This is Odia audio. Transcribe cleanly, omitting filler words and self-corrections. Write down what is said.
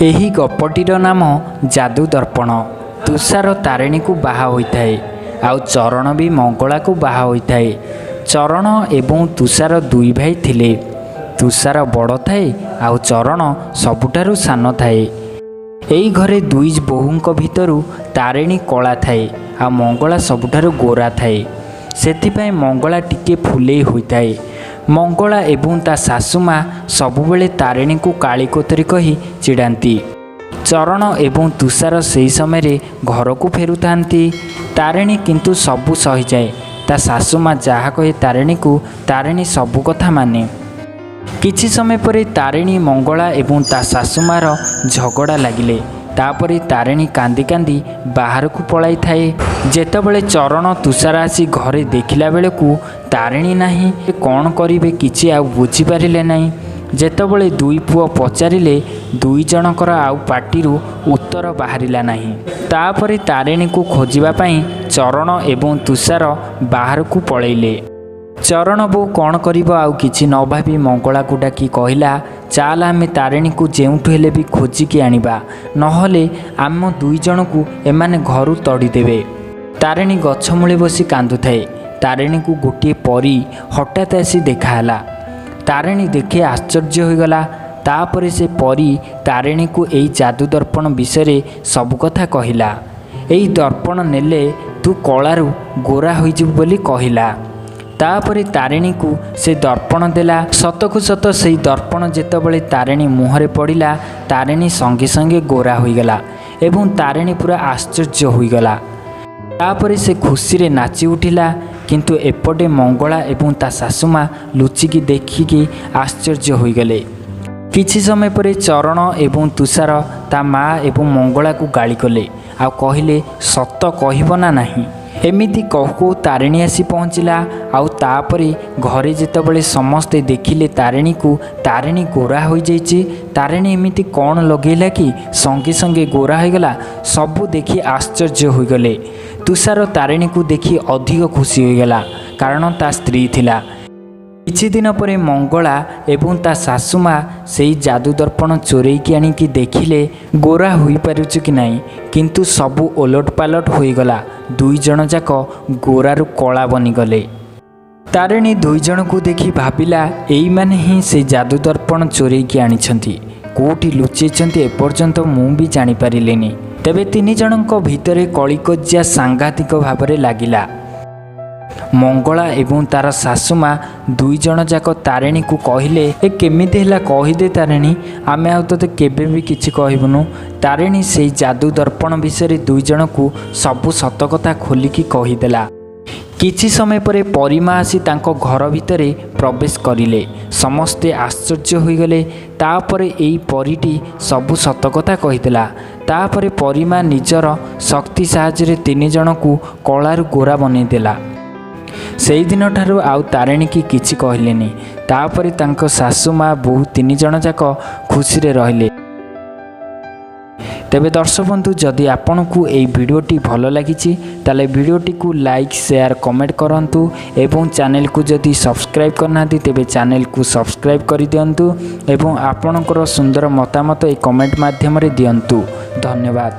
ଏହି ଗପଟିର ନାମ ଯାଦୁ ଦର୍ପଣ। ତୁଷାର ତାରିଣୀକୁ ବାହା ହୋଇଥାଏ ଆଉ ଚରଣ ବି ମଙ୍ଗଳାକୁ ବାହା ହୋଇଥାଏ। ଚରଣ ଏବଂ ତୁଷାର ଦୁଇ ଭାଇ ଥିଲେ। ତୁଷାର ବଡ଼ ଥାଏ ଆଉ ଚରଣ ସବୁଠାରୁ ସାନ ଥାଏ। ଏଇ ଘରେ ଦୁଇ ବୋହୂଙ୍କ ଭିତରୁ ତାରିଣୀ କଳା ଥାଏ ଆଉ ମଙ୍ଗଳା ସବୁଠାରୁ ଗୋରା ଥାଏ। ସେଥିପାଇଁ ମଙ୍ଗଳା ଟିକେ ଫୁଲେଇ ହୋଇଥାଏ। ମଙ୍ଗଳା ଏବଂ ତା ଶାଶୁମା ସବୁବେଳେ ତାରିଣୀକୁ କାଳି କୋତରୀ କହି ଚିଡ଼ାନ୍ତି। ଚରଣ ଏବଂ ତୁଷାର ସେହି ସମୟରେ ଘରକୁ ଫେରୁଥାନ୍ତି। ତାରିଣୀ କିନ୍ତୁ ସବୁ ସହିଯାଏ। ତା ଶାଶୁମା ଯାହା କହେ ତାରିଣୀକୁ, ତାରିଣୀ ସବୁ କଥା ମାନେ। କିଛି ସମୟ ପରେ ତାରିଣୀ, ମଙ୍ଗଳା ଏବଂ ତା ଶାଶୁମାର ଝଗଡ଼ା ଲାଗିଲେ। ତାପରେ ତାରିଣୀ କାନ୍ଦି କାନ୍ଦି ବାହାରକୁ ପଳାଇଥାଏ। ଯେତେବେଳେ ଚରଣ, ତୁଷାର ଆସି ଘରେ ଦେଖିଲା ବେଳକୁ ତାରିଣୀ ନାହିଁ। କ'ଣ କରିବେ କିଛି ଆଉ ବୁଝିପାରିଲେ ନାହିଁ। ଯେତେବେଳେ ଦୁଇ ପୁଅ ପଚାରିଲେ, ଦୁଇ ଜଣଙ୍କର ଆଉ ପାଟିରୁ ଉତ୍ତର ବାହାରିଲା ନାହିଁ। ତାପରେ ତାରିଣୀକୁ ଖୋଜିବା ପାଇଁ ଚରଣ ଏବଂ ତୁଷାର ବାହାରକୁ ପଳେଇଲେ। ଚରଣ ବୋଉ କ'ଣ କରିବ ଆଉ କିଛି ନ ଭାବି ମଙ୍ଗଳାକୁ ଡାକି କହିଲା, ଚାଲ ଆମେ ତାରିଣୀକୁ ଯେଉଁଠୁ ହେଲେ ବି ଖୋଜିକି ଆଣିବା, ନହେଲେ ଆମ ଦୁଇ ଜଣକୁ ଏମାନେ ଘରୁ ତଡ଼ିଦେବେ। ତାରିଣୀ ଗଛ ମୂଳେ ବସି କାନ୍ଦୁଥାଏ। ତାରିଣୀକୁ ଗୋଟିଏ ପରୀ ହଠାତ୍ ଆସି ଦେଖାହେଲା। ତାରିଣୀ ଦେଖି ଆଶ୍ଚର୍ଯ୍ୟ ହୋଇଗଲା। ତାପରେ ସେ ପରୀ ତାରିଣୀକୁ ଏଇ ଯାଦୁ ଦର୍ପଣ ବିଷୟରେ ସବୁ କଥା କହିଲା। ଏଇ ଦର୍ପଣ ନେଲେ ତୁ କଳାରୁ ଗୋରା ହୋଇଯିବୁ ବୋଲି କହିଲା। ତାପରେ ତାରିଣୀକୁ ସେ ଦର୍ପଣ ଦେଲା। ସତକୁ ସତ ସେଇ ଦର୍ପଣ ଯେତେବେଳେ ତାରିଣୀ ମୁହଁରେ ପଡ଼ିଲା, ତାରିଣୀ ସଙ୍ଗେ ସଙ୍ଗେ ଗୋରା ହୋଇଗଲା ଏବଂ ତାରିଣୀ ପୁରା ଆଶ୍ଚର୍ଯ୍ୟ ହୋଇଗଲା। ତାପରେ ସେ ଖୁସିରେ ନାଚି ଉଠିଲା। କିନ୍ତୁ ଏପଟେ ମଙ୍ଗଳା ଏବଂ ତା ଶାଶୁମା ଲୁଚିକି ଦେଖିକି ଆଶ୍ଚର୍ଯ୍ୟ ହୋଇଗଲେ। କିଛି ସମୟ ପରେ ଚରଣ ଏବଂ ତୁଷାର ତା ମା ଏବଂ ମଙ୍ଗଳାକୁ ଗାଳି କଲେ ଆଉ କହିଲେ, ସତ କହିବ ନା ନାହିଁ? ଏମିତି କହୁ କହୁ ତାରିଣୀ ଆସି ପହଞ୍ଚିଲା। ଆଉ ତାପରେ ଘରେ ଯେତେବେଳେ ସମସ୍ତେ ଦେଖିଲେ ତାରିଣୀକୁ, ତାରିଣୀ ଗୋରା ହୋଇଯାଇଛି। ତାରିଣୀ ଏମିତି କ'ଣ ଲଗେଇଲା କି ସଙ୍ଗେ ସଙ୍ଗେ ଗୋରା ହୋଇଗଲା? ସବୁ ଦେଖି ଆଶ୍ଚର୍ଯ୍ୟ ହୋଇଗଲେ। ତୁଷାର ତାରିଣୀକୁ ଦେଖି ଅଧିକ ଖୁସି ହୋଇଗଲା, କାରଣ ତା ସ୍ତ୍ରୀ ଥିଲା। କିଛି ଦିନ ପରେ ମଙ୍ଗଳା ଏବଂ ତା ଶାଶୁମା ସେଇ ଯାଦୁ ଦର୍ପଣ ଚୋରେଇକି ଆଣିକି ଦେଖିଲେ ଗୋରା ହୋଇପାରୁଛି କି ନାହିଁ। କିନ୍ତୁ ସବୁ ଓଲଟ ପାଲଟ ହୋଇଗଲା। ଦୁଇ ଜଣ ଯାକ ଗୋରାରୁ କଳା ବନିଗଲେ। ତାରିଣୀ ଦୁଇ ଜଣକୁ ଦେଖି ଭାବିଲା, ଏଇମାନେ ହିଁ ସେଇ ଯାଦୁ ଦର୍ପଣ ଚୋରେଇକି ଆଣିଛନ୍ତି। କେଉଁଠି ଲୁଚେଇଛନ୍ତି ଏପର୍ଯ୍ୟନ୍ତ ମୁଁ ବି ଜାଣିପାରିଲିନି। ତେବେ ତିନି ଜଣଙ୍କ ଭିତରେ କଳିକଜିଆ ସାଂଘାତିକ ଭାବରେ ଲାଗିଲା। ମଙ୍ଗଳା ଏବଂ ତାର ଶାଶୁମା ଦୁଇ ଜଣ ଯାକ ତାରିଣୀକୁ କହିଲେ, ଏ କେମିତି ହେଲା କହିଦେ ତାରିଣୀ, ଆମେ ଆଉ ତୋତେ କେବେ ବି କିଛି କହିବୁନୁ। ତାରିଣୀ ସେଇ ଯାଦୁ ଦର୍ପଣ ବିଷୟରେ ଦୁଇ ଜଣକୁ ସବୁ ସତ କଥା ଖୋଲିକି କହିଦେଲା। କିଛି ସମୟ ପରେ ପରିମା ଆସି ତାଙ୍କ ଘର ଭିତରେ ପ୍ରବେଶ କରିଲେ। ସମସ୍ତେ ଆଶ୍ଚର୍ଯ୍ୟ ହୋଇଗଲେ। ତାପରେ ଏଇ ପରୀଟି ସବୁ ସତ କଥା କହିଦେଲା। ତାପରେ ପରିମା ନିଜର ଶକ୍ତି ସାହାଯ୍ୟରେ ତିନି ଜଣକୁ କଳାରୁ ଗୋରା ବନେଇଦେଲା। ସେଇଦିନଠାରୁ ଆଉ ତାରିଣୀକି କିଛି କହିଲେନି। ତାପରେ ତାଙ୍କ ଶାଶୁ ମା ବୋହୂ ତିନି ଜଣ ଯାକ ଖୁସିରେ ରହିଲେ। ତେବେ ଦର୍ଶକ ବନ୍ଧୁ, ଯଦି ଆପଣଙ୍କୁ ଏଇ ଭିଡ଼ିଓଟି ଭଲ ଲାଗିଛି, ତାହେଲେ ଭିଡ଼ିଓଟିକୁ ଲାଇକ୍, ସେୟାର, କମେଣ୍ଟ କରନ୍ତୁ ଏବଂ ଚ୍ୟାନେଲକୁ ଯଦି ସବସ୍କ୍ରାଇବ୍ କରିନାହାନ୍ତି, ତେବେ ଚ୍ୟାନେଲକୁ ସବସ୍କ୍ରାଇବ୍ କରିଦିଅନ୍ତୁ ଏବଂ ଆପଣଙ୍କର ସୁନ୍ଦର ମତାମତ ଏଇ କମେଣ୍ଟ ମାଧ୍ୟମରେ ଦିଅନ୍ତୁ। ଧନ୍ୟବାଦ।